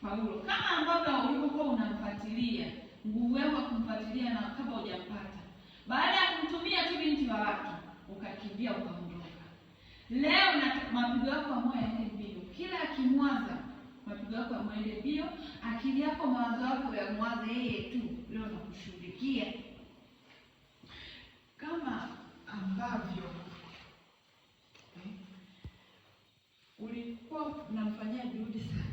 Paulo, kama ambavyo ulivyokuwa unamfuatilia, nguvu yako ya kumfuatilia na kabla hujampata, baada ya kumtumia tu binti wa watu ukakimbia ukaondoka. Leo na mapigo yako ya moyo yaende mbio, kila akimwaza mapigo yako ya moyo yaende mbio, akili yako mawazo yako yamwaze yeye tu. Leo nakushughulikia kama ambavyo ulikuwa unamfanyia juhudi sana.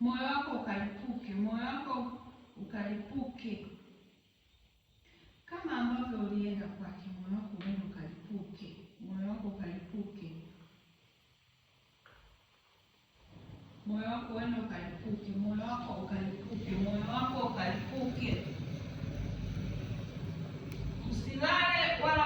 Moyo wako ukalipuke, moyo wako ukalipuke kama ambavyo ulienda kwake, moyo wako uende ukalipuke, moyo wako ukalipuke, moyo wako uende ukalipuke, moyo wako ukalipuke, moyo wako ukalipuke. Usilale wala